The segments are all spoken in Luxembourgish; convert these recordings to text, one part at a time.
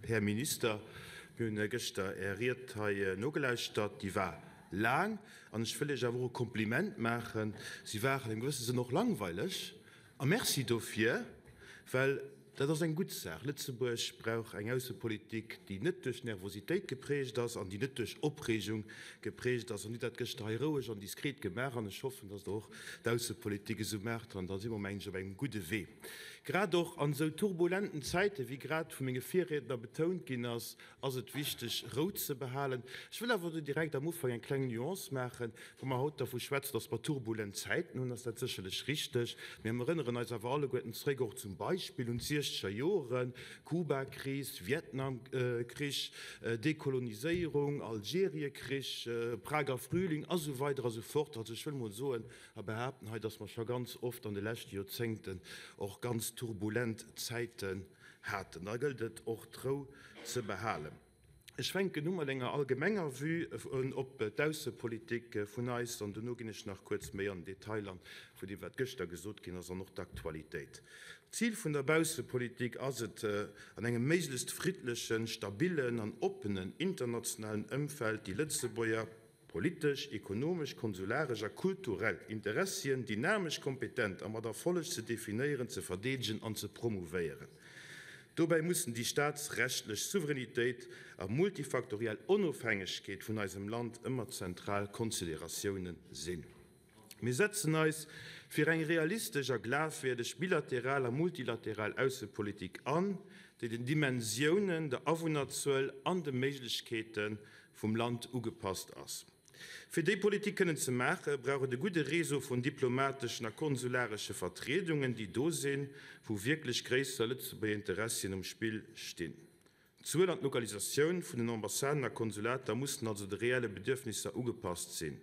Här Minister, mir hunn gëschter Är Ried hei nogelauschtert. Déi war laang an ech wëll Iech awer och e Kompliment maachen, Si war an engem gewësse Sënn och langweileg. A Merci dofir, well dat ass eng gutt Saach. Lëtzebuerg brauch eng Aussepolitik, déi net duerch Nervositéit geprägt ass an déi net duerch Opreegung geprägt ass. An Dir hutt dat gëschter hei roueg an diskret gemaach an ech hoffen, dass Der och d'Aussepolitik esou maacht an da si mer, mengen ech, op engem gudde Wee. Grad och an esou turbulenten Zäiten, wéi grad vu menge Virriedner betount ginn ass, ass et wichteg, Rou ze behalen. Ech wëll awer do direkt am Ufank eng kleng Nuance maachen. Wa mer haut dervu schwätzen, dass mer turbulent Zäiten hunn, ass dat sécherlech richteg. Mä mer erënneren eis awer alleguerten zréck och zum Beispill un d'siechzeger Joren, Kuba-Kris, Vietnam-Krich, Dekoloniséierung, Algeriekrich, Prager Frühling a sou weider a sou fort. Also ech wëll emol soen a behaapten hei, dass mer scho ganz oft an de leschte Joerzéngten och ganz turbulent Zäiten haten. Da gëllt et och d'Rou ze behalen. Ech fänken u mat enger allgemenger Vue op d'Aussepolitik vun eis an dono ginn ech nach kuerz méi an den Detail an vun deem wat gëschter gesot ginn ass an och d'Aktualitéit. D'Zil vun der Baussepolitik ass et, an engem méiglechst friddlechen, stabillen an oppenen internationalen Ëmfeld déi Lëtzebuerger, Politesch, ekonomesch, konsularesch a kulturell Interessien dynamesch, kompetent a mat Erfolleg ze definéieren, ze verdeedegen an ze promouvéieren. Dobäi mussen déi staatsrechtlech Souveränitéit a multifaktoriell Onofhängegkeet vun eisem Land ëmmer zentral Consideratioune sinn. Mir setzen eis fir eng realistesch a glafwierdeg bilateral a multilateral Aussepolitik an, déi den Dimensiounen, der Awunnerzuel an de Méiglechkeete vum Land ugepasst ass. Fir déi Politik kënnen ze maachen, brauch et e gudde Réseau vun diplomateschen a konsularesche Vertriedungen, déi do sinn, wou wierklech gréisser Lëtzebuerger Interessien um Spill stinn. D'Zuel an d'Lokalisatioun vun den Ambassaden a Konsulater mussen also de reelle Bedürfnisser ugepasst sinn.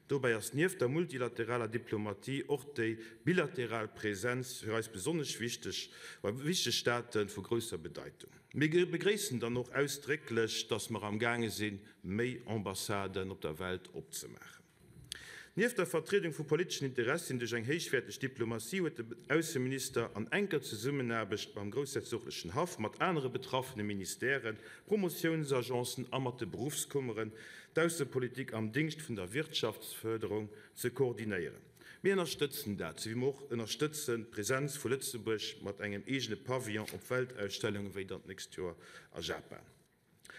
Dobäi ass nieft der multilateraler Diplomatie och déi bilateral Präsenz fir eis besonnesch wichteg, bei wichteg Staate vu grousser Bedeitung. Mir begréissen dann och ausdrécklech, dass mer amgaange sinn, méi Ambassaden op der Welt opzemaachen. Nieft der Vertriedung vu politeschen Interessien duerch eng héichwäerteg Diplomatie huet de Ausseminister an enker Zesummenaarbecht mam groussherzoglechen Haff, mat anere betraffene Ministèren, Promotiounsagencen a mat de Beruffskummeren d'Aussepolitik am Dingscht vun der Wirtschaftsförderung ze koordinéieren. Mir ënnerstëtzen dat, sou wéi mer och ënnerstëtzen d'Presenz vu Lëtzebuerg mat engem eegene Pavillon op Weltausstellungen, wéi dann d'nächst Joer a Japan.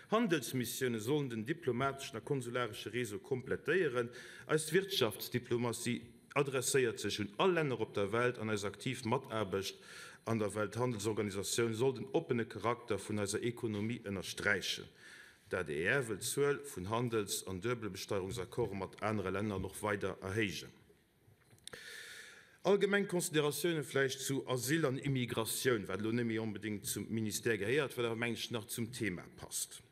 Handelsmissioune sollen den diplomateschen a konsularesche Réseau komplettéieren. Eis Wirtschaftsdiplomatie adresséiert sech un all Länner op der Welt an eis aktiv Mataarbecht an der Welthandelsorganisatioun soll den oppene Charakter vun eiser Ekonomie ënnersträichen. D'adr wëll d'Zuel vun Handels an Duebelbesteierungsaccorde mat anere Länner och weider erhéijen. Allgemeng Consideratioune vläicht zu Asyl an Immigratioun, wat elo net méi onbedéngt zum Ministère gehéiert, wat awer, mengen ech, nach zum Thema passt.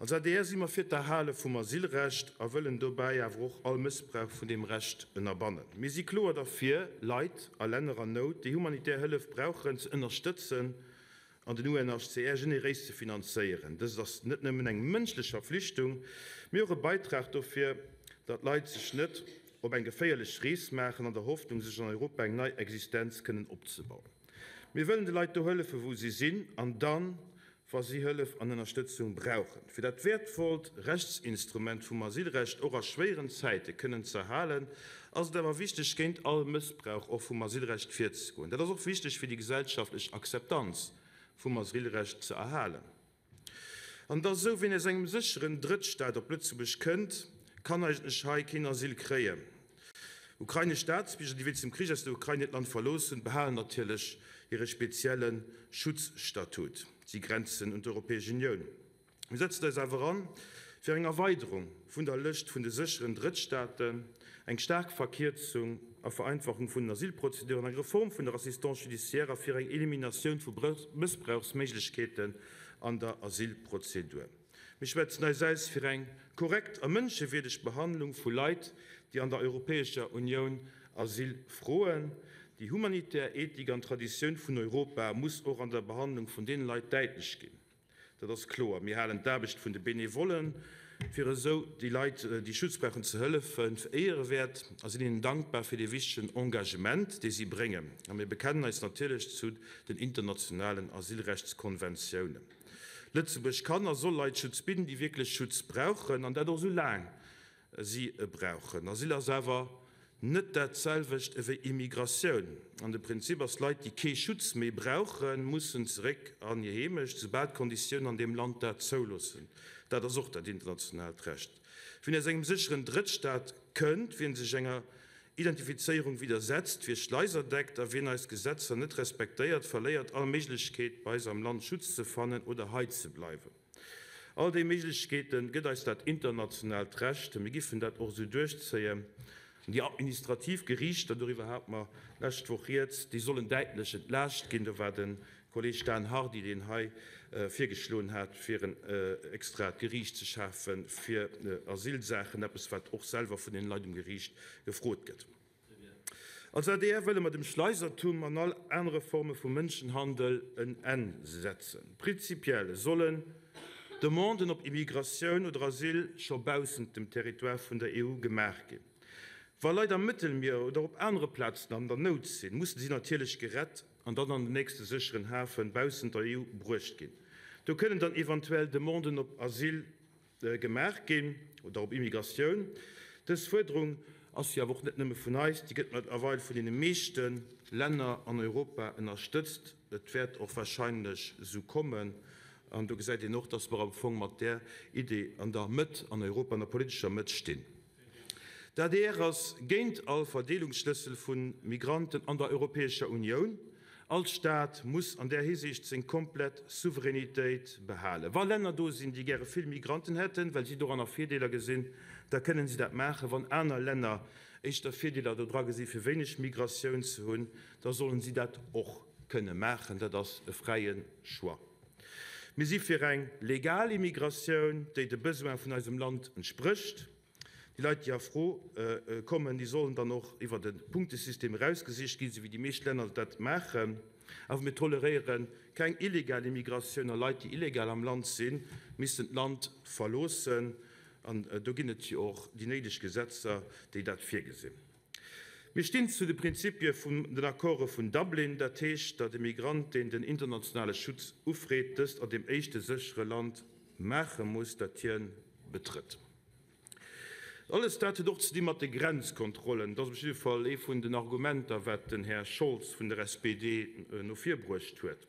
Als adr si mer fir d'Erhale vum Asylrecht a wëllen dobäi awer och all Mëssbrauch vun deem Recht ënnerbannen. Mir si kloer derfir, Leit a Länner an Nout, déi humanitär Hëllef brauchen, ze ënnerstëtzen an den UNHCR generéis ze finanzéieren. Dëst ass net nëmmen eng mënschlech Verflichtung, mee och e Beitrag dofir, datt Leit sech net op eng geféierlech Rees maachen, an der Hoffnung, sech an Europa eng nei Existenz kënnen opzebauen. Mir wëllen de Leit do hëllefen, wou si sinn, an dann, wa si Hëllef an Ënnerstëtzung brauchen. Fir dat wäertvollt Rechtsinstrument vum Asylrecht och a schwéieren Zäite kënnen z'erhalen, ass et awer wichteg, géint all Mëssbrauch och vum Asylrecht virzegoen. Dat ass och wichteg, fir déi gesellschaftlech Akzeptanz vum Asylrecht ze erhalen. An et ass esou, Wien aus engem sécheren Drëttstaat op Lëtzebuerg kënnt, kann eigentlech hei keen Asyl kréien. Ukrainesch Staatsbierger, déi wéinst dem Krich aus der Ukrain hiert Land verlooss hunn, behalen natierlech hire spezielle Schutzstatut. Si grenzen un d'Europäesch Unioun. Mir setzen eis awer an fir eng Erweiderung vun der Lëscht vun de sécheren Drëttstaaten, eng staark Verkierzung a Vereinfachung vun den Asylprozeduren, eng Reform vun der Assistance judiciaire a fir eng Eliminatioun vu Mëssbrauchsméiglechkeeten an der Asylprozedur. Mir schwätzen eis aus fir eng korrekt a mënschewierdeg Behandlung vu Leit, déi an der Europäescher Unioun Asyl froen. Déi humanitär Ethik an Traditioun vun Europa muss och an der Behandlung vun deene Leit däitlech ginn. Dat ass kloer. Mir halen d'Aarbecht vun de Benevollen, fir esou déi Leit, déi Schutz brauchen, ze hëllefen, fir éierewäert a sinn hinnen dankbar fir dee wichtegen Engagement, dee si bréngen. A mir bekennen eis natierlech zu den internationalen Asylrechtskonventiounen. Lëtzebuerg kann a soll Leit Schutz bidden, déi wierklech Schutz brauchen, an dat och esou laang si e brauchen. Asyl ass awer net dat selwecht ewéi Immigratioun. An de Prinzip ass, Leit, déi kee Schutz méi brauchen, mussen zeréck an hir Heemecht, soubal d'Konditiounen an deem Land dat zouloossen. Dat ass och dat internationaalt Recht. Wien aus engem sécheren Drëttstaat kënnt, wien sech enger Identifizéierung widdersetzt, wie Schleiser deckt a wien eis Gesetzer net respektéiert, verléiert all Méiglechkeet, bei eis am Land Schutz ze fannen oder hei ze bleiwen. All déi Méiglechkeete gëtt eis dat internationaalt Recht. Mir giffen dat och esou duerchzéien. Déi administrativ Geriichter, doriwwer hate mer d'lescht Woch rieds, déi sollen däitlech entlaascht ginn. Do war de Kolleeg Dan Hardy, deen hei virgeschloen hat, fir en extraat Geriicht ze schafe fir Asylsaachen, eppes wat och selwer vun den Leit um Geriicht gefrot gëtt. Als adr wëlle mer dem Schleisertum an all anere Forme vu Mënschenhandel en Enn setzen. Prinzipiell sollen Demanden op Immigratioun oder Asyl scho baussent dem Territoire vun der EU gemaach ginn. Wa Leit am Mëttelmier oder op anere Plazen an der Nout sinn, musse si natierlech gerett an dann an den nächste sécheren Hafen baussent der EU bruecht ginn. Do kënnen dann eventuell Demanden op Asyl gemaach ginn oder op Immigratioun. Dës Fuerderung ass jo awer och net nëmme vun eis, déi gëtt mëttlerweil vun deene meeschte Länner an Europa ënnerstëtzt. Et wäert och wahrscheinlech esou kommen. An do gesäit een och, dass mer am Fong mat där Idee an der Mëtt an Europa, an der politescher Mëtt stinn. D'adr ass géint all Verdeelungsschlëssel vu Migranten an der Europäescher Unioun. All Staat muss an där Hisiicht seng komplett Souveränitéit behalen. Wa Länner do sinn, déi gäre vill Migranten hätten, well si doranner Virdeeler gesinn, da kënnen si dat maachen. Wann aner Länner éischter Virdeeler dodra gesi fir wéineg Migratioun ze hunn, da sollen si dat och kënne maachen. Dat ass e fräie Choix. Mir si fir eng legal Immigratioun, déi de Besoin vun eisem Land entsprécht. Déi Leit, déi a Fro kommen, déi sollen dann och iwwert e Punktesystem erausgesicht ginn, esou wéi déi meescht Länner dat maachen. Awer mir toleréiere keng illegal Immigratioun a Leit, déi illegal am Land sinn, missten d'Land verloossen. An do ginn et jo och déi néideg Gesetzer, déi dat virgesinn. Mir stinn zu de Prinzipie vun den Accorde vun Dublin, dat heescht, datt e Migrant, deen den internationale Schutz ufreet, dëst an deem éischte séchere Land maache muss, dat hien betrëtt. Alles dat huet och ze di mat de Grenzkontrollen. Dat ass op jidde Fall ee vun den Argumenter, wat den Här Scholz vun der SPD no vir bruecht huet.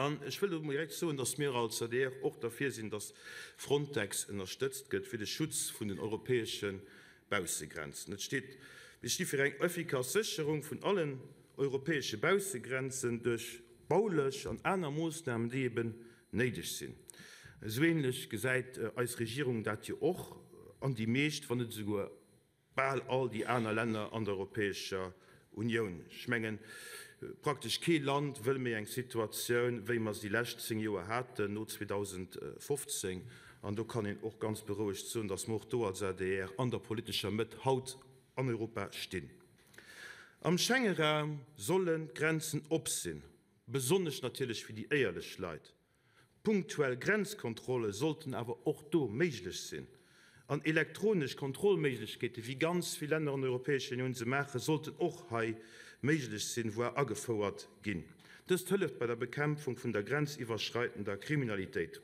An ech wëll do emol direkt soen, dass mir als adr och derfir sinn, dass Frontex ënnerstëtzt gëtt fir de Schutz vun den europäesche Baussegrenzen. Et steet, Mir sti fir eng effikass Sécherung vun allen europäesche Baussegrenzen duerch baulech an aner Moossnamen, déi eben néideg sinn. Esou ähnlech gesäit eis Regierung dat jo och an déi meescht, wann net esouguer bal all déi aner Länner an der Europäescher Unioun. Ech mengen, praktesch kee Land wëll méi eng Situatioun, wéi mer se déi lescht 10 Joer haten, no 2015. An do kann een och ganz berouegt soen, datt mer och do als adr an der politescher Mëtt haut an Europa stinn. Am Schengeraum sollen d'Grenzen op sinn, besonnesch natierlech fir déi éierlech Leit. Punktuell Grenzkontrolle sollten awer och do méiglech sinn. An elektronesch Kontrollméiglechkeeten, wéi ganz vill Länner an der Europäescher Unioun se maachen, sollten och hei méiglech sinn, voire agefouert ginn. Dëst hëlleft bei der Bekämpfung vun der grenziwwerschreitender Kriminalitéit.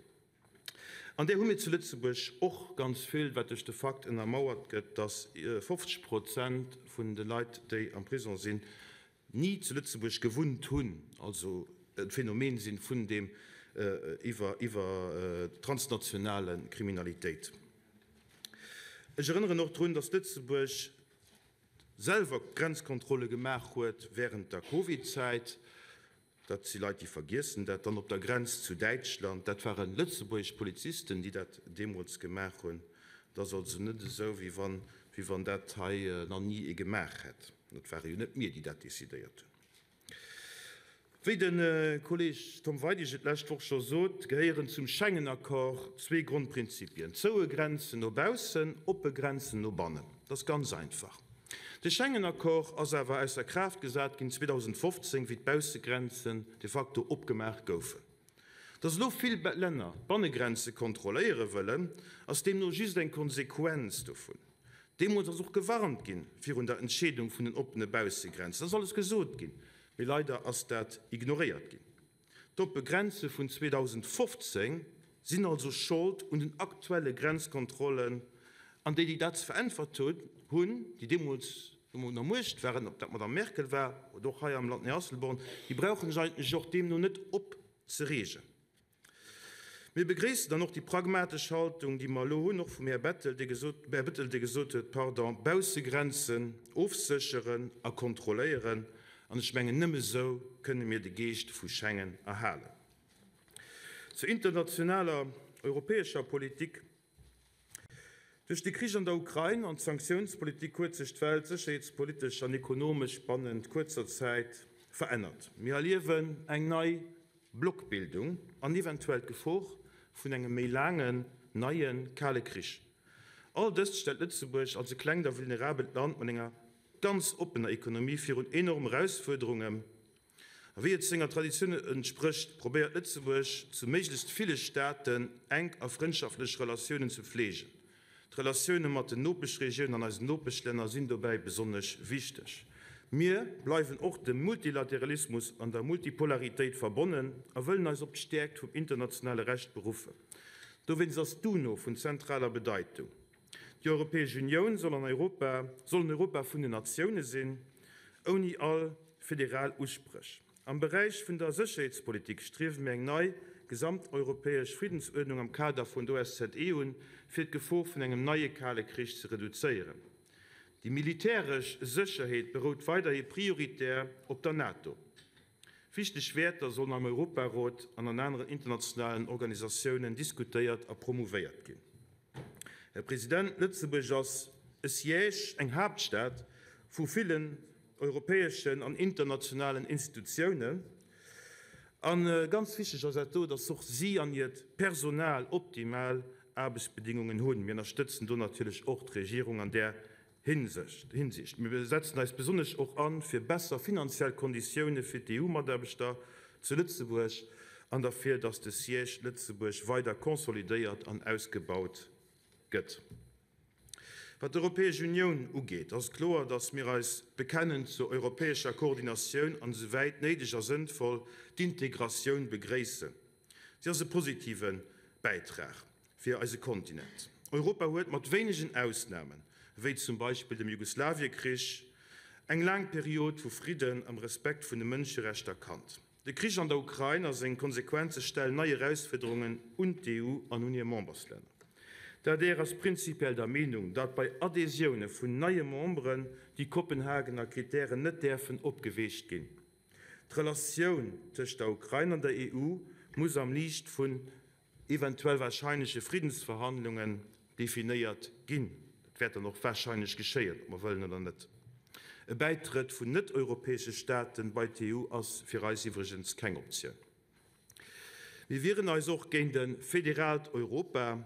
An där hu mir zu Lëtzebuerg och ganz vill, wat duerch de Fakt ënnermauert gëtt, dass 50 Prozent vun de Leit, déi am Prison sinn, ni zu Lëtzebuerg gewunnt hunn, also e Phänomen sinn vun deem iwwer iwwer transnationale Kriminalitéit. Ech erënneren och drun, dass Lëtzebuerg selwer Grenzkontrolle gemaach huet während der Covid-Zäit. Dat si Leit, déi vergiessen dat dann op der Grenz zu Däitschland. Dat ware lëtzebuergesch Polizisten, déi dat deemools gemaach hunn. Et ass also net esou, wéi wann, wéi wann dat hei nach ni ee gemaach hätt. Et ware jo net mir, déi dat decidéiert hunn. Wéi de Kolleeg Tom Weidig et d'lescht Woch scho sot, gehéieren zum Schengen-Accord zwee Grondprinzipien, zoue Grenzen no baussen, oppe Grenzen no bannen. Dat ass ganz einfach. De Schengen-Accord ass awer ausser Kraaft gesat ginn 2015, wéi d'Baussegrenzen de facto opgemaach goufen. Datt elo vill Länner d'Bannegrenze kontrolléiere wëllen, ass deemno just eng Konsequenz dovun. Deemools ass och gewarnt ginn virun der Entscheedung vun den oppene Baussegrenzen. Dat ass alles gesot ginn, mee leider ass dat ignoréiert ginn. D'oppe Grenze vun 2015 sinn also Schold un den aktuelle Grenzkontrollen, an déi, déi dat ze veräntwert hunn, déi deemools un der Muecht waren, ob dat d'Madame Merkel war oder och hei am Land den Här Asselborn, déi brauche sech eigentlech och deemno net opzereegen. Mir begréissen dann och déi pragmatesch Haltung, déi mer elo hunn, och vum Här Bettel, dee gesot, Här Bettel, dee gesot huet, pardon, Baussegrenzen ofsécheren a kontrolléieren. An ech mengen, nëmme esou kënne mir de Geescht vu Schengen erhalen. Zur internationaler europäescher Politik. Duerch de Krich an der Ukrain an d'Sanktiounspolitik huet sech d'Welt sécherheetspolitesch an ekonomesch bannent kuerzer Zäit verännert. Mir erliewen eng nei Blockbildung an eventuell d'Gefor vun engem méi laangen, neie Kale Krich. All dëst stellt Lëtzebuerg als e klengt a vulnerabelt Land mat enger ganz oppener Ekonomie virun enorm Erausfuerderungen. A wéi et senger Traditioun entsprécht, probéiert Lëtzebuerg zu méiglechst ville Staaten enk a frëndschaftlech Relatiounen ze fleegen. D'Relatioune mat den Nopeschregiounen an eisen Nopeschlänner sinn dobäi besonnesch wichteg. Mir bleiwen och dem Multilateralismus an der Multipolaritéit verbonnen a wëllen eis op d'Stäerkt vum internationale Recht beruffen. Dowéinst ass d'UNO vun zentraler Bedeitung. Déi Europäesch Unioun soll an Europa, soll en Europa vun den Natioune sinn, ouni all federal Uspréch. Am Beräich vun der Sécherheetspolitik striewe mir eng nei gesamteuropäesch Friddensuerdnung am Kader vun der OSZE un, fir d'Gefor vun engem neie Kale Krich ze reduzéieren. Déi militäresch Sécherheet berout weiderhi prioritär op der NATO. Wichteg Wäerter sollen am Europarot an an aneren internationalen Organisatiounen diskutéiert a promouvéiert ginn. Här President, Lëtzebuerg ass e Siège, eng Haaptstad vu villen europäeschen an internationalen Institutiounen. A ganz wichteg ass dat do, dass och si an hiert Personal optimal Aarbechtsbedingungen hunn. Mir ënnerstëtzen do natierlech och d'Regierung an där Hinsicht. Mir setzen eis besonnesch och an, fir besser finanziell Konditioune fir d'EU-Mataarbechter zu Lëtzebuerg an derfir, datt de Siège Lëtzebuerg weider consolidéiert an ausgebaut gëtt. Wat d'Europäesch Unioun ugeet, ass et kloer, datt mir eis bekennen zur europäescher Koordinatioun an esouwäit néideg a sënnvoll d'Integratioun begréissen. Si ass e positive Bäitrag fir eise Kontinent. Europa huet, mat wéinegen Ausnamen, wéi zum Beispill dem Jugoslawiekrich, eng laang Period vu Fridden am Respekt vun de Mënscherechter kannt. De Krich an der Ukrain a seng Konsequenze stellen nei Erausfuerderungen un d'EU an un hir Memberslänner. D'adr ass prinzipiell der Meenung, datt bei Adhesioune vun neie Memberen déi Kopenhagener Kritären net däerfen opgeweecht ginn. D'Relatioun tëscht der Ukrain an der EU muss am Liicht vun eventuell warscheinleche Friddensverhandlungen definéiert ginn. Dat wäert dann och warscheinlech geschéien, ob mer wëllen oder net. E Bäitrëtt vun net-europäesche Staate bei d'EU ass fir eis iwwregens keng Optioun. Mir wieren eis och géint e federaalt Europa.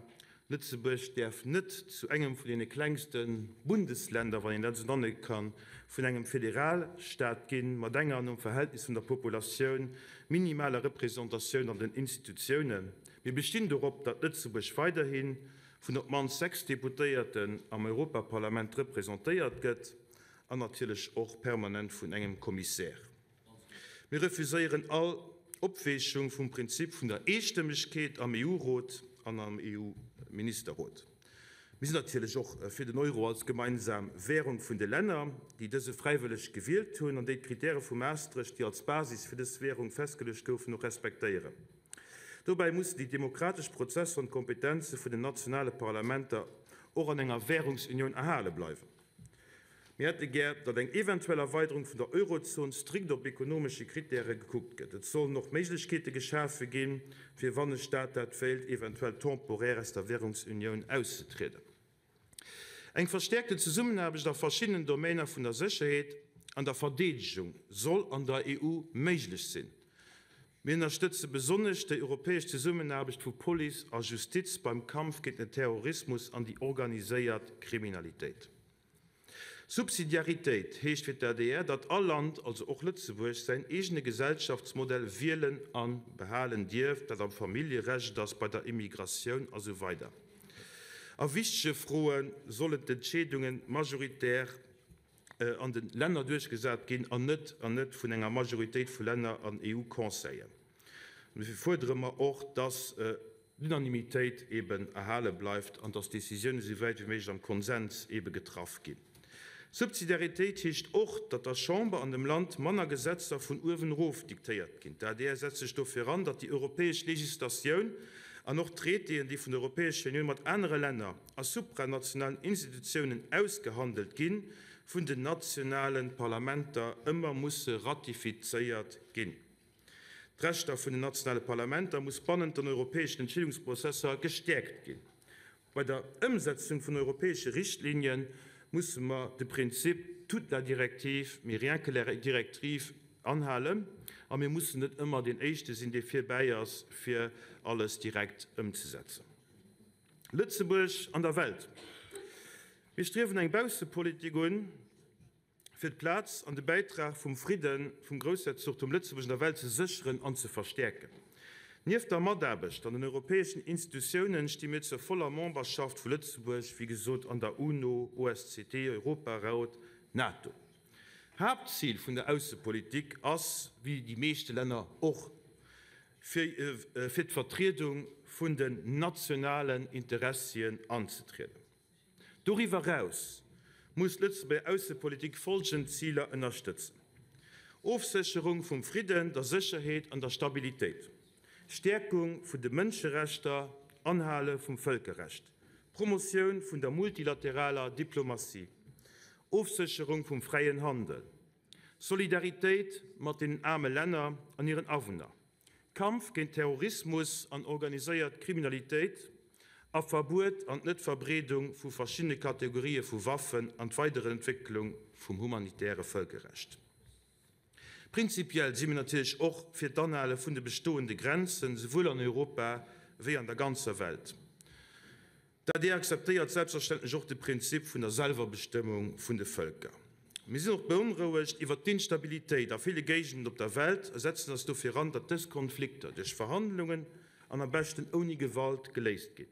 Lëtzebuerg däerf net zu engem vun deene klengste Bundesländer, wann een dat esou nanne kann, vun engem Federalstaat ginn, mat enger, nom Verhältnis vun der Populatioun, minimaler Représentatioun an den Institutiounen. Mir bestinn dorop, datt Lëtzebuerg weiderhi vun op d'mannst 6 Deputéierten am Europaparlament representéiert gëtt an natierlech och permanent vun engem Commissaire. Mir refuséieren all Opweechung vum Prinzip vun der Eestëmmegkeet am EU-Rot an am EU-Ministerrot. Mir sinn natierlech och fir den Euro als gemeinsam Währung vun de Länner, déi dëse fräiwëlleg gewielt hunn an déi d'Kritäre vu Maastricht, déi als Basis fir dës Währung festgeluecht goufen, och respektéieren. Dobäi mussen déi demokratesch Prozesser an d'Kompetenze vun den nationale Parlamenter och an enger Währungsunioun erhale bleiwen. Mir hätte gär, datt eng eventuell Erweiderung vun der Eurozon strikt op ekonomesche Krittäre gekuckt gëtt. Et sollen och Méiglechkeete geschafe ginn, fir, wann e Staat dat wéilt, eventuell temporär aus der Währungsunioun auszetrieden. Eng verstäerkten Zesummenaarbecht a verschiddenen Domainer vun der Sécherheet an der Verdeedegung soll an der EU méiglech sinn. Mir ënnerstëtze besonnesch déi europäesch Zesummenaarbecht vu Police a Justiz beim Kampf géint den Terrorismus an déi organiséiert Kriminalitéit. Subsidiaritéit heescht fir d'ADR, datt all Land, also och Lëtzebuerg, säin eegene Gesellschaftsmodell wielen a behalen dierf, dat am Familljerecht ass, bei der Immigratioun a sou weider. A wichtege Froe sollen d'Entscheedunge majoritär an de Länner duerchgesat ginn an net an net vun enger Majoritéit vu Länner an EU-Conseillen. An dofir fuerdere mer och, dass d'Unanimitéit eeben erhale bleift an dass d'Décisiounen esou wäit wéi méiglech am Konsens eebe getraff ginn. Subsidiaritéit heescht och, datt der Chamber an dem Land manner Gesetzer vun uewen erof diktéiert ginn. D'adr setzt sech dofir an, datt déi europäesch Legislatioun an och d'Traitéen, déi vun der Europäescher Unioun mat anere Länner a supranationalen Institutiounen ausgehandelt ginn, vun den nationale Parlamenter ëmmer musse ratifizéiert ginn. D'Rechter vun den nationale Parlamenter muss bannent den europäeschen Entscheedungsprozesser gestäerkt ginn. Bei der Ëmsetzung vun europäesche Richtlinie musse mer de Prinzip toute la directive, mais rien que la directive anhalen a mir mussen net ëmmer deen Éischte sinn, dee virbäi ass, fir alles direkt ëmzesetzen. Lëtzebuerg an der Welt. Mir striewen eng Baussepolitik un, fir d'Plaz an de Bäitrag vum Fridde vum Groussherzogtum Lëtzebuerg an der Welt ze sécheren an ze verstäerken. Nieft der Mataarbecht an den europäeschen Institutiounen sti mir zur voller Memberschaft vu Lëtzebuerg, wéi gesot, an der UNO, OSZE, Europarot, NATO. Haaptzil vun der Aussepolitik ass, wéi déi meeschte Länner och, fir d'Vertriedung vun den nationalen Interessien anzetrieden. Doriwwer eraus muss d'Lëtzebuerger Aussepolitik folgend Ziler ënnerstëtzen, Ofsécherung vum Fridden, der Sécherheet an der Stabilitéit, Stäerkung vun de Mënscherechter, Anhale vum Vëlkerrecht, Promotioun vun der multilateraler Diplomatie, Ofsécherung vum fräien Handel, Solidaritéit mat den aarme Länner an hiren Awunner, Kampf géint Terrorismus an organiséiert Kriminalitéit a Verbuet an d'Net-Verbreedung vu verschiddene Kategorië vu Waffen an d'Weiderentwécklung vum humanitäre Vëlkerrecht. Prinzipiell si mir natierlech och fir d'Anhale vun de bestoende Grenzen, souwuel an Europa wéi an der ganzer Welt. D'adr akzeptéiert selbstverständlech och de Prinzip vun der Selwerbestëmmung vun de Vëlker. Mir sinn och beonrouegt iwwert d'Instabilitéit a ville Géigenden op der Welt a setzen eis dofir an, datt dës Konflikter duerch Verhandlungen an am beschten ouni Gewalt geléist ginn.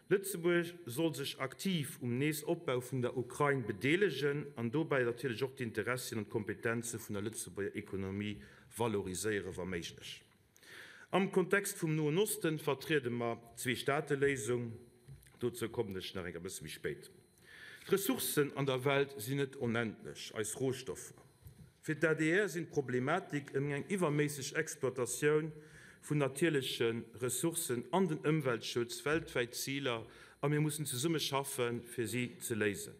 Lëtzebuerg soll sech aktiv um Neesopbau vun der Ukrain bedeelegen an dobäi natierlech och d'Interessien an d'Kompetenze vun der Lëtzebuerger Ekonomie valoriséiere wa méiglech. Am Kontext vum Noen Osten vertriede mer d'Zweestaateléisung. Dozou kommen ech nach eng e bësse méi spéit. D'Ressourcen an der Welt sinn net onendlech, eis Rohstoffer. Fir d'ADR sinn d'Problematik ëm eng iwwerméisseg Exploitatioun vun natierleche Ressourcen an den Ëmweltschutz weltwäit Ziler a mir mussen zesumme schaffen, fir si ze léisen.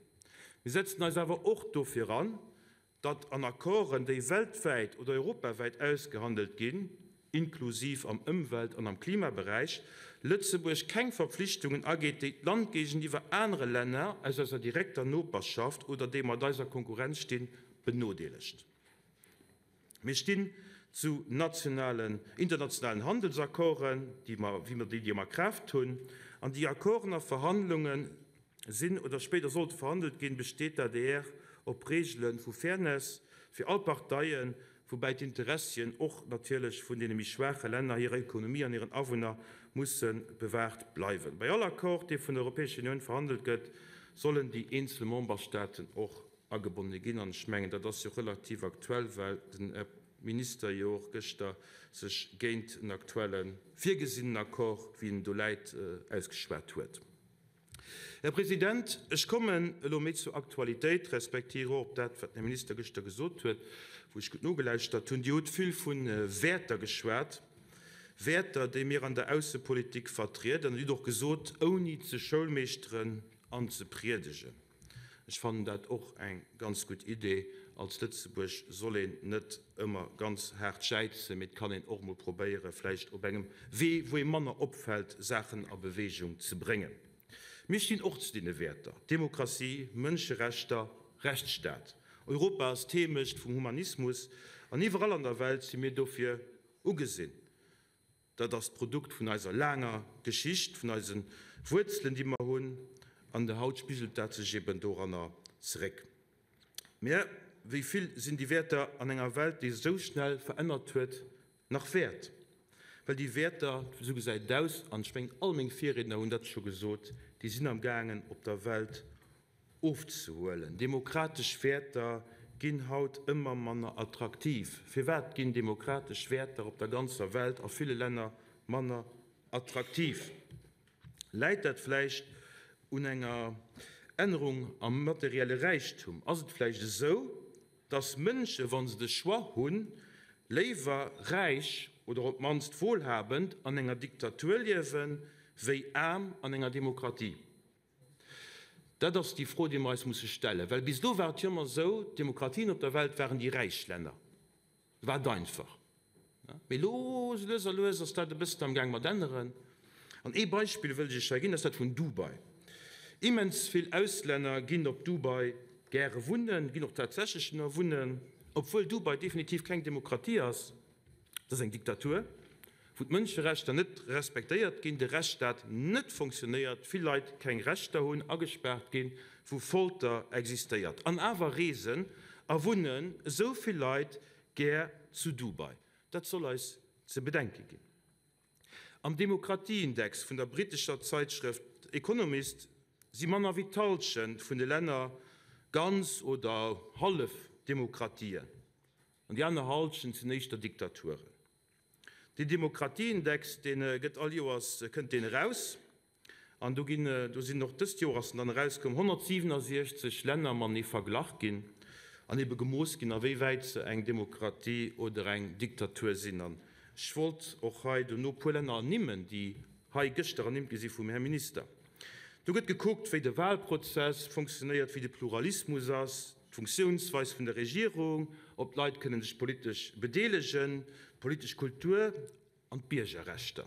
Mir setzen eis awer och dofir an, datt an Accorden, déi weltwäit oder europawäit ausgehandelt ginn, inklusiv am Ëmwelt an am Klimaberäich, Lëtzebuerg keng Verpflichtungen ageet, déi d'Land géigeniwwer anere Länner aus eiser direkter Noperschaft oder déi mat eis a Konkurrenz stinn, benodeelegt. Mir stinn zu nationalen, internationalen Handelsaccorden, déi mer, wéi mer déi, déi mer a Kraaft hunn, an déi Accorden a Verhandlungen, sinn oder spéider sollte verhandelt ginn, besteet d'ADR op Reegele vu Fairness fir all Parteien, woubäi d'Interessien och natierlech vun deene méi schwaache Länner, hirer Ekonomie an hiren Awunner musse bewaart bleiwen. Bei all Accord, dee vun der Europäescher Unioun verhandelt gëtt, sollen déi eenzel Memberstaaten och agebonne ginn. An ech mengen, dat ass jo relativ aktuell, well den Här Minister jo och gëschter sech géint en aktuelle virgesinnen Accord, wéi en do läit, ausgeschwat huet. Här President, ech kommen elo méi zur Aktualitéit, respektiv och op dat, wat den Här Minister gëschter gesot huet, wou ech gutt nogelauschtert hunn. Dir hutt vill vu Wäerter geschwat, Wäerter, déi mir an der Aussepolitik vertrieden. An Dir hutt och gesot, ouni ze schoulmeeschteren an ze priedegen. Ech fannen dat och eng ganz gutt Idee. Als Lëtzebuerg soll een net ëmmer ganz haart jäizen, mee et kann een och mol probéieren, vläicht op engem Wee, wou ee manner opfält, Saachen a Beweegung ze bréngen. Mir stinn och zu deene Wäerter, Demokratie, Mënscherechter, Rechtsstaat. Europa ass d'Heemecht vum Humanismus an iwwerall an der Welt si mir dofir ugesinn. Dat ass d'Produkt vun eiser laanger Geschicht, vun eise Wuerzelen, déi mer hunn, an haut spigelt dat sech eben doranner zeréck. Mä wéi vill sinn déi Wäerter an enger Welt, déi sech esou schnell verännert huet, nach wäert? Well déi Wäerter, esou gesäit et aus, an ech mengen all meng Virriedner hunn dat scho gesot, déi sinn am gaangen op der Welt ofzehuelen. Demokratesch Wäerter ginn haut ëmmer manner attraktiv? Firwat ginn demokratesch Wäerter op der ganzer Welt a ville Länner manner attraktiv? Läit dat vläicht un enger Ännerung am materielle Räichtum? Ass et vläicht esou, dass Mënsche, wa se de Choix hunn, léiwer räich oder op d'mannst wohlhabend an enger Diktatur liewen, wéi aarm an enger Demokratie? Dat ass déi Fro, déi mer eis musse stellen. Well bis elo war et jo ëmmer esou, d'Demokratien op der Welt waren déi räich Länner. Do war et einfach. Mee elo, esou lues a lues, ass dat e bëssen amgaang mat änneren. An ee Beispill wëll ech Iech hei ginn, dat ass dat vun Dubai. Immens vill Auslänner ginn op Dubai gäre wunnen, ginn och tatsächlech dohinner wunnen, obwuel Dubai definitiv keng Demokratie ass. Dat ass eng Diktatur, wou d'Mënscherechter net respektéiert ginn, de Rechtsstaat net fonctionnéiert, vill Leit keng Rechter hunn, agespaart ginn, wou Folter existéiert. An awer reesen a wunnen esou vill Leit gär zu Dubai. Dat soll eis ze bedenke ginn. Am Demokratieindex vun der brittescher Zeitschrëft Economist si manner wéi d'Hallschent vun de Länner ganz oder hallef Demokratien. An déi aner Hallschent sinn éischter Diktaturen. Deen Demokratieindex, dee gëtt all Joers, kënnt deen eraus. An do ginn, do sinn och dëst Joer ass en dann erauskomm, 167 Länner matenee verglach ginn an ebe gemooss ginn, a wéi wäit se eng Demokratie oder eng Diktatur sinn. An ech wollt och hei dono e puer Länner ernimmen, déi hei gëschter ernimmt gi si vum Här Minister. Do gëtt gekuckt, wéi de Wahlprozess fonctionnéiert, wéi de Pluralismus ass, d'Funktiounsweis vun der Regierung, ob d'Leit kënnen sech politesch bedeelegen, d'politesch Kultur an d'Biergerrechter.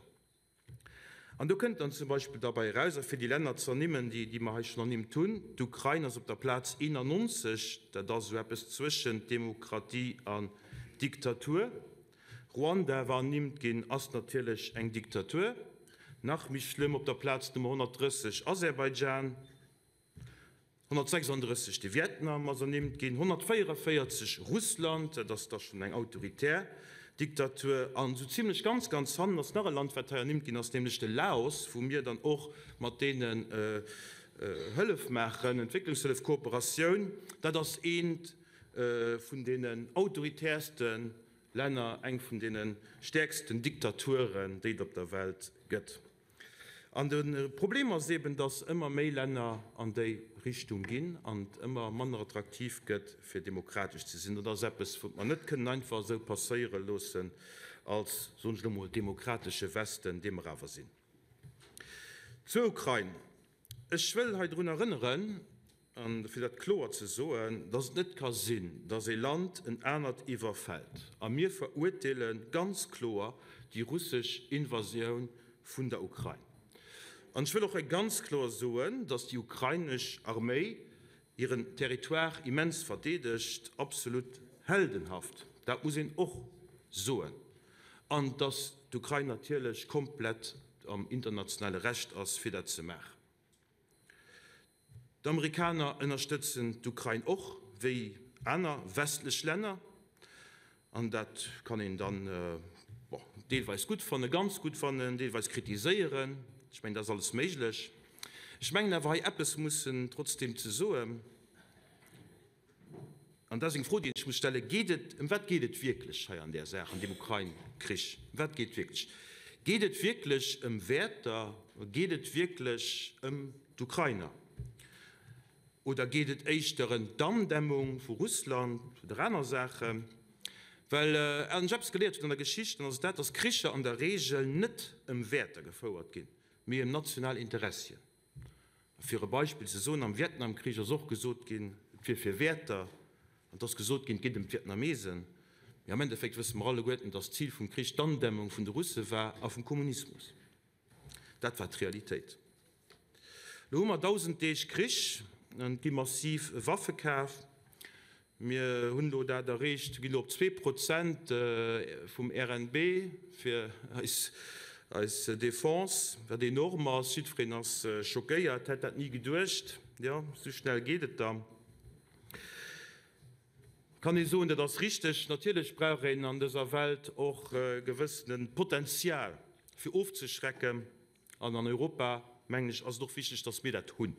An do kënnt dann zum Beispill derbei eraus, a fir déi Länner ze ernimmen, déi déi mer hei schonn ernimmt hunn, d'Ukrain ass op der Plaz 91, dat ass esou eppes zwëschent Demokratie an Diktatur. Ruanda war ernimmt ginn, ass natierlech eng Diktatur. Nach méi schlëmm, op der Plaz Nummer 130 Aserbaidschan. 136, de Vietnam ass ernimmt ginn, 144, Russland, dat ass da schonn eng autoritär Diktatur, an esou zimlech ganz, ganz hannen ass nach e Land, wat hei ernimmt ginn ass, nämlech de Laos, wou mir dann och mat deenen Hëllef maachen, Entwécklungshëllef, Kooperatioun. Dat ass eent vun deenen autoritäerste Länner, eng vun deene stäerksten Diktaturen, déi et op der Welt gëtt. An de Problem ass eben, dass ëmmer méi Länner an déi Richtung ginn an et ëmmer manner attraktiv gëtt, fir demokratesch ze sinn. Dat ass eppes, wat mer net kënnen einfach esou passéiere loossen als, soen ech elo mol, demokratesche Westen, dee mer awer sinn. Zur Ukrain. Ech wëll hei drun erënneren, an fir dat kloer ze soen, dass et net ka sinn, dass ee Land en anert iwwerfält. A mir verurteele ganz kloer déi russesch Invasioun vun der Ukrain. An ech wëll och hei ganz kloer soen, dass déi ukrainesch Arméi hiren Territoire immens verdeedegt, absolut heldenhaft, dat muss een och soen, an dass d'Ukrain natierlech komplett am internationale Recht ass, fir dat ze maachen. D'Amerikaner ënnerstëtzen d'Ukrain och, wéi aner westlech Länner. An dat kann een dann, bon, deelweis gutt fannen, ganz gutt fannen, deelweis kritiséieren. Ech mengen, dat ass alles méiglech. Ech mengen awer hei eppes mussen trotzdeem ze soen. An dat ass eng Fro, déi een sech muss stellen, Geet et, ëm wat geet et wierklech hei an där Saach, an deem Ukrain-Krich? Ëm wat geet et wierklech? Geet et wierklech ëm Wäerter? Geet et wierklech ëm d'Ukrainer? Oder geet et éischter ëm d'Andämmung vu Russland oder aner Saachen? Well wann ech eppes geléiert hunn an der Geschicht, dann ass et dat, dass Kricher an der Regel net ëm Wäerter gefouert ginn, mee ëm national Interessien. Fir e Beispill ze soen, Am Vietnamkrich ass och gesot ginn, et wier fir Wäerter, an et ass gesot ginn, et geet ëm d'Vietnamesen. Mee am Endeffekt wësse mer alleguerten, datt d'Zil vum Krich d'Andämmung vun de Russe war a vum Kommunismus. Dat war d'Realitéit. Elo hu mer 1.000 Deeg Krich, et gi massiv Waffe kaf. Mir hunn elo dat erreecht, ginn elo op 2% vum RNB fir eis Defense, wat enorm ass. Jiddwereen ass schockéiert, hätt dat ni geduecht. Jo, esou schnell geet et da. Kann ee soen, dat ass richteg. Natierlech brauch een an dëser Welt och e gewëssene Potenzial, fir ofzeschrecken. An an Europa, mengen ech, ass et och wichteg, dass mir dat hunn.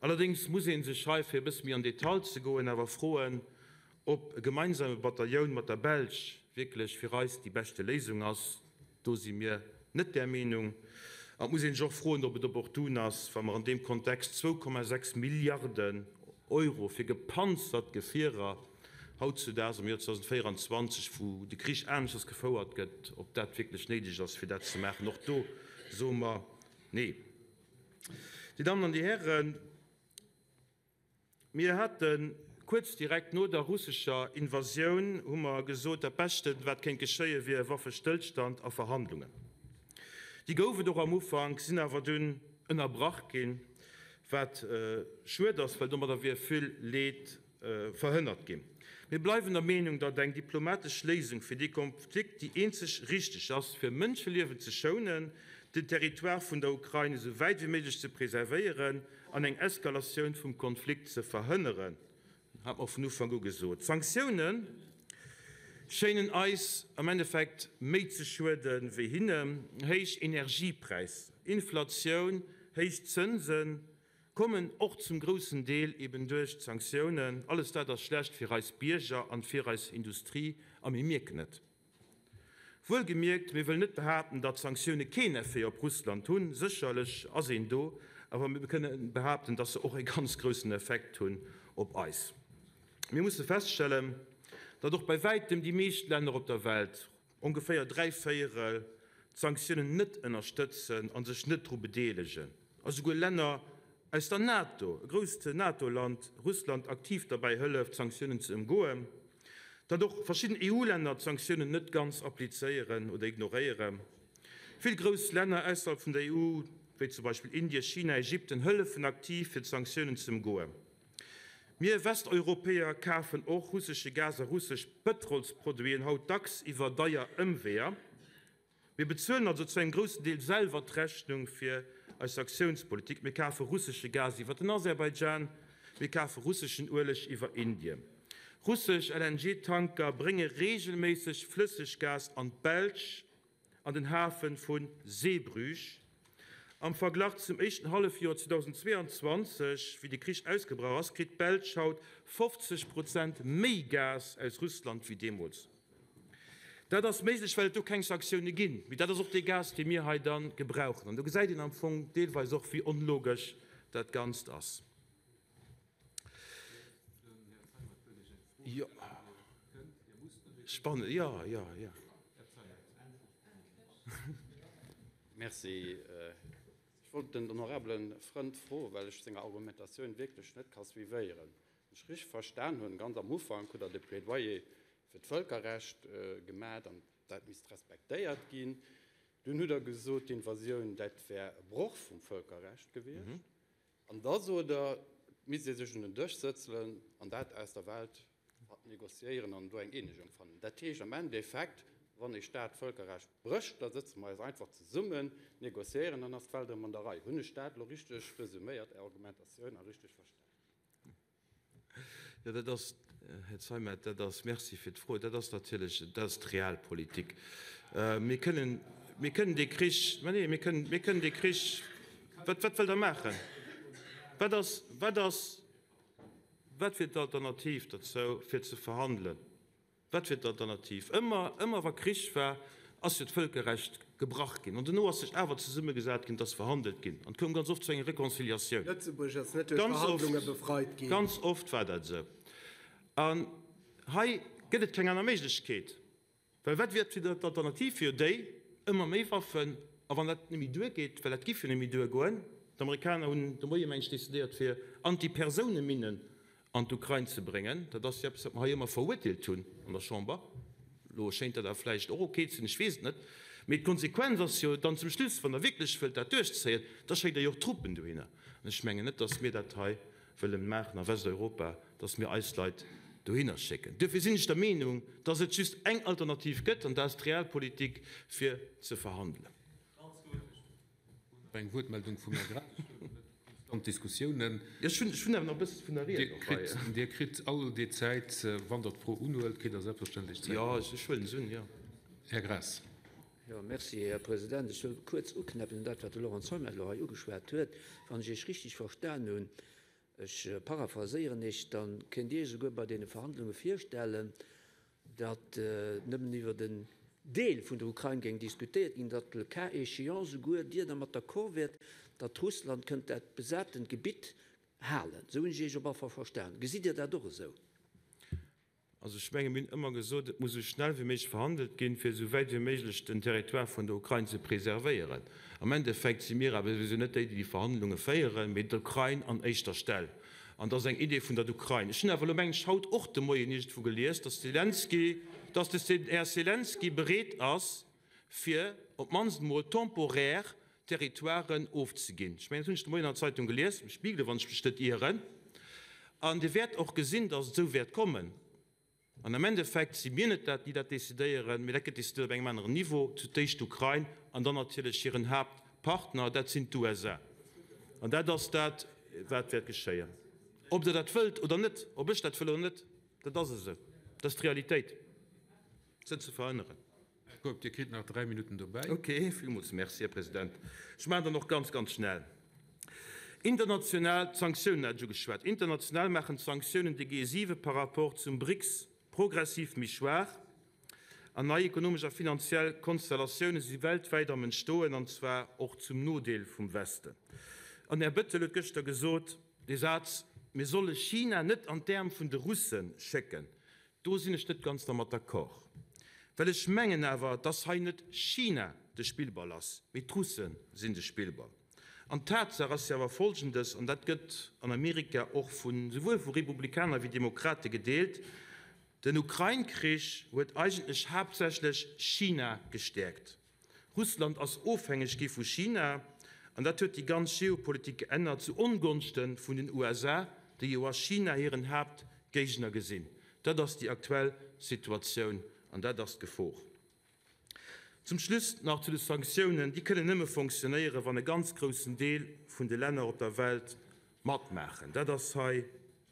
Allerdéngs muss ee sech hei, fir e bësse méi an Detail ze goen, awer froen, Ob e gemeinsame Batailloun mat der Belsch wierklech fir eis déi beschte Léisung ass, do si mir net där Meenung. An et muss een sech och froen, ob et opportun ass, wa mer an deem Kontext 2,6 Milliarden Euro fir gepanzert Gefierer hautzudaags am Joer 2024, wou de Krich aneschters gefouert gëtt, ob dat wierklech néideg ass, fir dat ze maachen. Och do soe mer Nee. Dir Dammen an Dir Hären, Mir hate kuerz direkt no der russescher Invasioun hu mer gesot, dat Beschten, wat kéint geschéien, wier e Waffestëllstand a Verhandlungen. Déi gouf et och am Ufank, sinn awer dunn ënnerbrach ginn, wat schued ass, well domadder wier vill Leed verhënnert ginn. Mir bleiwen der Meenung, datt eng diplomatesch Léisung fir dee Konflikt déi eenzeg richteg ass, fir Mënscheliewen ze schounen, den Territoire vun der Ukrain esou wäit wéi méiglech ze preservéieren an eng Eskalatioun vum Konflikt ze verhënneren, hat mer vun Ufank u gesot. D'Sanktioune schéinen eis am Endeffekt méi ze schuede wéi hinnen. Héich Energiepräisser, Inflatioun, héich Zënsen kommen och zum groussen Deel eben duerch d'Sanktiounen. Alles dat ass schlecht fir eis Bierger an fir eis Industrie a mir mierken et. Wuelgemierkt, mir wëllen net behaapten, datt d'Sanktioune keen Effet op Russland hunn, sécherlech ass een do, awer mir kënnen behaapten, datt se och e ganz groussen Effekt hunn op eis. Mir musse feststellen, datt och bei wäitem déi meescht Länner op der Welt, ongeféier dräivéierel, d'Sanktiounen net ënnerstëtzen a sech net dru bedeelegen, a souguer Länner aus der NATO, e grousst NATO-Land, Russland aktiv derbäi hëlleft, d'Sanktiounen ze ëmgoen, datt och verschidden EU-Länner d'Sanktiounen net ganz applizéieren oder ignoréieren. Vill grouss Länner ausserhalb vun der EU, wéi zum Beispill Indien, China, Ägypten, hëllefen aktiv, fir d'Sanktiounen ze ëmgoen. Mir Westeuropäer kafen och russesche Gas a russesch Pëtrolsproduiten haut dacks iwwer deier Ëmweeër. Mir bezuelen also zu engem groussen Deel selwer d'Rechnung fir eis Sanktiounspolitik. Mir kafe russesche Gas iwwer den Aserbaidschan, mir kafe russeschen Ueleg iwwer Indien. Russesch LNG-Tanker brénge reegelméisseg Flësseggas an d'Belsch an den Hafe vu Zeebrugge. Am Verglach zum éischten Hallefjoer 2022, wéi de Krich ausgebrach ass, kritt d'Belsch haut 50 Prozent méi Gas aus Russland wéi deemools. Dat ass méiglech, well et do keng Sanktioune ginn. Mee dat ass och dee Gas, dee mir hei da gebrauchen. An do gesäit een am Fong deelweis och, wéi onlogesch dat Ganzt ass. Jo. Spannend, jo, jo, jo. Merci. Ech wollt den honorabele Frënd froen, well ech senger Argumentatioun wierklech net ka suivéieren. Wann ech richteg verstan hunn, ganz am Ufank hutt Der de Plädoyer fir d'Vëlkerrecht gemat an dat misst respektéiert ginn. Dunn hutt Der gesot, d'Invasioun, dat wär e Broch vum Vëlkerrecht gewiescht. An da sot Der, et misst ee sech un den Dësch sëtzelen an dat aus der Welt négociéieren an do eng Eenegung fannen. Dat heescht am Endeffekt, wann ee Staat d'Vëlkerrecht brécht, da sëtze mer eis einfach zesummen, négociéieren, dann ass d'Welt erëm an der Rei. Hunn ech dat elo richteg resuméiert, Är Argumentatioun, a richteg verstanen? Jo, dat ass, Här Zeimet, dat ass, Merci fir d'Fro, dat ass natierlech, dat ass d'Realpolitik. Mir kënnen, mir kënnen dee Krich, mä nee, mir kënnen, mir kënnen dee Krich, wat, wat wëllt Der maachen? Wat ass, wat ass, wat wier d'Alternativ dozou, fir ze verhandelen? Wat wier d'Alternativ? Ëmmer, ëmmer wa Krich war, ass jo d'Vëlkerrecht gebrach ginn. An dono ass sech awer zesummegesat ginn, et ass verhandelt ginn an et koum ganz oft zu enger Reconciliatioun. Lëtzebuerg ass net duerch Ganz oft, Verhandlunge befreit ginn. ganz oft war dat esou. An hei gëtt et keng aner Méiglechkeet. Well wat wier d'Alternativ? Wier jo déi, ëmmer méi Waffen, a wann dat net méi duergeet, well dat giff jo net méi duergoen, d'Amerikaner hunn de Moie meng ech decidéiert fir Antipersouneminen an d'Ukrain ze bréngen, dat ass jo eppes wat mer hei ëmmer verurteelt hunn an der Chamber, elo schéint dat awer vläicht och ok ze sinn, ech weess et net, mee d'Konsequenz ass jo dann zum Schluss, wann Der wierklech wëllt dat duerchzéien, da schéckt Der jo och Truppen dohinner. An ech mengen net, datt mir dat hei wëllen maachen a Westeuropa, datt mir eis Leit dohinner schécken. Duerfir sinn ech der Meenung, datt et just eng Alternativ gëtt, an dat ass d'Realpolitik, fir ze verhandelen. Eng Wuertmeldung vum Här Graas. Ech wëll net konstant Diskussiounen. Ech hunn awer nach e bësse vun der Ried och hei. Dir kritt all déi Zäit, wann Der d'Fro unhuelt, kritt Der selbstverständlech Zäit. Jo, ech huelen se un, jo. Här Graas. Jo, merci, Här President. Ech wëll kuerz uknäppen un dat, wat de Laurent Zeimet elo hei ugeschwat huet. Wann ech Iech richtig verstan hunn. Ech paraphraséieren Iech, da kënnt Dir Iech esouguer bei deene Verhandlunge virstellen, datt nëmmen iwwert en Deel vun der Ukrain géing diskutéiert ginn, datt le cas échéant esouguer Dir dermat d'accord wäert, datt Russland kënnt dat besatent Gebitt halen. Esou hunn ech Iech op alle Fall verstan. Gesitt Dir dat och esou? Also ech menge mir hunn ëmmer gesot, et muss esou schnell wéi méiglech verhandelt ginn, fir esou wäit wéi méiglech den Territoire vun der Ukrain ze preservéieren. Am Endeffekt si mir awer souwisou net déi, déi déi Verhandlunge féieren, mee d'Ukrain an éischter Stell. An dat ass eng Idee vun der Ukrain. Ech hunn awer elo, mengen ech, haut och de Moien iergendwou gelies, datt Selenskyj, datt de Här Selenskyj bereet ass, fir op d'mannst emol temporaire Territoiren ofzeginn. Ech mengen, dat hunn ech de Moien an der Zeitung gelies, am Spiegel, wann ech mech net ieren. An Dir wäert och gesinn, datt et esou wäert kommen. An am Endeffekt si mir net dat, déi dat decidéieren, mee dat gëtt decidéiert op engem aneren Niveau, zu d'éischt d'Ukrain an dann natierlech hiren Haaptpartner, dat sinn d'USA. An dat ass dat, wat wäert geschéien. Ob Der dat wëllt oder net, ob ech dat wëll oder net, dat ass esou. Dat ass d'Realitéit. Dat ass net ze verhënneren. Här Keup, Dir kritt nach dräi Minutten dobäi. Ok, villmools Merci, Här President. Ech maachen dann och ganz, ganz schnell. International Sanktiounen hat ech ugeschwat. International maachen d'Sanktiounen de G7 par rapport zum BRICS progressiv méi schwaach an nei ekonomesch a finanziell Konstellatioune si weltwäit am Entstoen, an zwar och zum Nodeel vum Westen. An den Här Bettel huet gëschter gesot, dee Saz, Mir solle China net an d'Äerm vun de Russe schécken. Do sinn ech net ganz dermat d'accord, well ech mengen awer, dass hei net China de Spillball ass, mee d'Russe sinn de Spillball. An d'Tatsaach ass jo awer folgendes, an dat gëtt an Amerika och vu souwuel vu Republikaner wéi Demokrate gedeelt, Den Ukrain-Krich huet eigentlech haaptsächlech China gestäerkt. Russland ass ofhängeg gi vu China an dat huet déi ganz Geopolitik geännert zu Ongonschte vun den USA, déi jo a China hiren Haaptgéigner gesinn. Dat ass déi aktuell Situatioun an dat ass d'Gefor. Zum Schluss nach zu de Sanktiounen, Déi kënnen nëmme fonctionnéieren, wann e ganz groussen Deel vun de Länner op der Welt matmaachen. Dat ass hei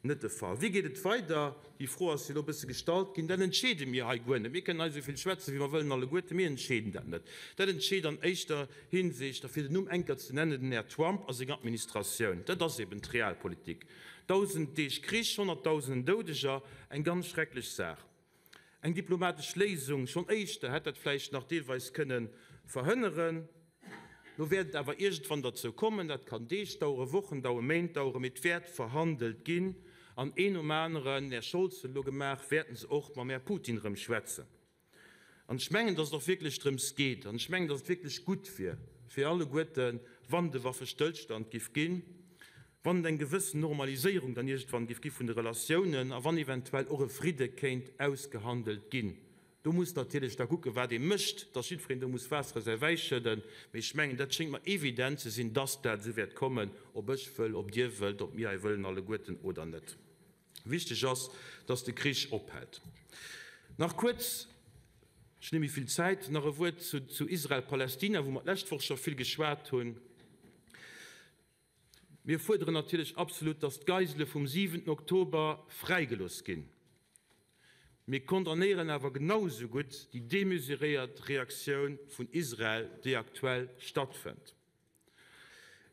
net de Fall. Wéi geet et weider? Déi Fro ass jo elo e bësse gestallt ginn. Dat entscheede mir hei guer net. Mir kënnen hei esou vill schwätzen, wéi mer wëllen alleguerte, mir entscheeden dat net. Dat entscheet an éischter Hinsicht, a fir den Numm eng Kéier ze nennen, den Här Trump a seng Administratioun. Dat ass eben d'Realpolitik. 1.000 Deeg Krich, Honnertdausenden Doudeger, eng ganz schrecklech Saach. Eng diplomatesch Léisung schonn éischter hätt dat vläicht nach deelweis kënne verhënneren. Lo wäert et awer iergendwann derzou kommen. Dat kann Deeg daueren, Wochen daueren, Méint daueren, mee et wäert verhandelt ginn. An een nom aneren, den Här Scholz huet elo gemaach, wäerten se och mam Här Putin erëm schwätzen. An ech mengen, datt et och wierklech drëms geet, an ech mengen, datt et wierklech gutt wier fir alleguerten, wann et e Waffestëllstand giff ginn, wann et eng gewëssen Normaliséierung dann iergendwann giff gi vun de Relatiounen a wann eventuell och e Fridde kéint ausgehandelt ginn. Do muss natierlech da kucken, wat ee mécht, dass jiddwereen do muss Waasser a säi Wäi schëdden. Mee ech mengen, dat schéngt mer evident ze sinn, dass dat esou wäert kommen, ob ech wëll, ob Dir wëllt, ob mir hei wëllen alleguerten oder net. Wichteg ass, dass de Krich ophält. Nach kuerz, ech hunn net méi vill Zäit, nach e Wuert zu Israel-Palästina, wou mer d'lescht Woch scho vill geschwat hunn. Mir fuerderen natierlech absolut, dass d'Geisele vum siwenten Oktober fräigelooss ginn. Mir condamnéieren awer genau esou gutt déi demesuréiert Reaktioun vun Israel, déi aktuell stattfënnt.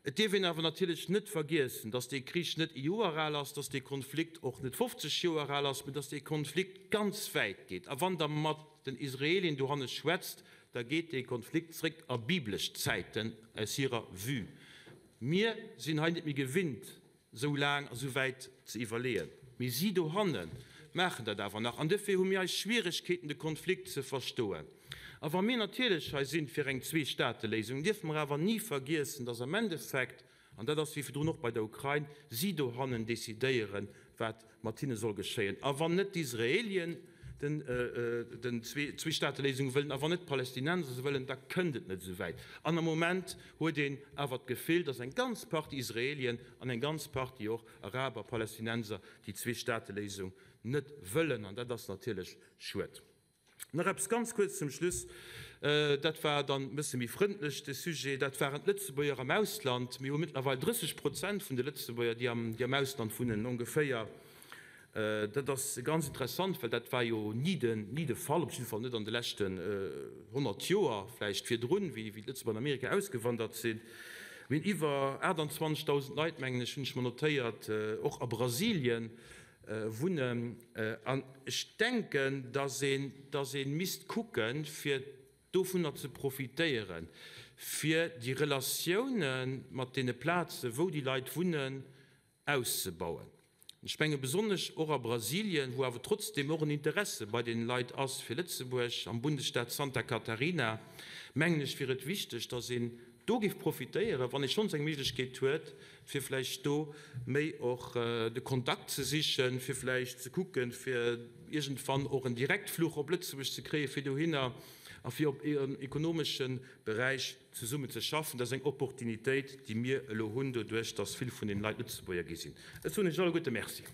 Et dierf een awer natierlech net vergiessen, dass dee Krich net e Joer al ass, dass dee Konflikt och net 50 Joer al ass, mä dass dee Konflikt ganz wäit geet. A wann Der mat den Israelien dohanne schwätzt, da geet dee Konflikt zréck a biblesch Zäiten aus hirer Vue. Mir sinn hei net méi gewinnt, esou laang a sou wäit ze iwwerleeën, mee si dohanne maachen dat awer nach. An dofir hu mir hei Schwieregkeeten, de Konflikt ze verstoen. A wa mir natierlech hei sinn fir eng Zweestaateléisung, dierfe mer awer ni vergiessen, dass am Endeffekt, an dat ass wéi virdrun och bei der Ukrain, si dohannen decidéieren, wat mat hinne soll geschéien. A wann net d'Israelien den Zweestaateléisung wëllen a wann net d'Palästinenser se wëllen, da kënnt et net esou wäit. An am Moment huet een awer d'Gefill, datt eng ganz Partie Israelien an eng ganz Partie och Araber, Palästinenser déi Zweestaateléisung net wëllen. An dat ass natierlech schued. Nach eppes ganz kuerz zum Schluss, dat war dann e bësse méi frëndlech de Sujet, dat waren d'Lëtzebuerger am Ausland. Mir hu mëttlerweil 30 Prozent vun de Lëtzebuerger, déi am, déi am Ausland wunnen, ongeféier. Dat ass ganz interessant, well dat war jo ni den, ni de Fall, op jidde Fall net an de leschten 100 Joer, vläicht virdrun, wéi, wéi d'Lëtzebuerger an Amerika ausgewandert sinn. Mir hunn iwwer 28.000 Leit, mengen ech, hunn ech mer notéiert, och a Brasilien wunnen. An ech denken, dass een, dass ee misst kucken, fir dovunner ze profitéieren, fir déi Relatioune mat deene Plaze wou déi Leit wunnen, auszebauen. Ech menge besonnesch och a Brasilien, wou awer trotzdeem och en Interesse bei deene Leit ass fir Lëtzebuerg, am Bundesstaat Santa Catarina, mengen ech, wier et wichteg, datt een do géif profitéieren, wann ee schonns eng Méiglechkeet huet, fir vläicht do méi och de Kontakt ze sichen, fir vläicht ze kucken, fir iergendwann och en Direktfluch op Lëtzebuerg ze kréien, fir dohinner a fir op en ekonomesche Beräich zesummen ze schaffen. Dat ass eng Opportunitéit, déi mir elo hunn, doduerch datt vill vun den Leit Lëtzebuerger gi sinn. Ech soen Iech alleguerte Merci.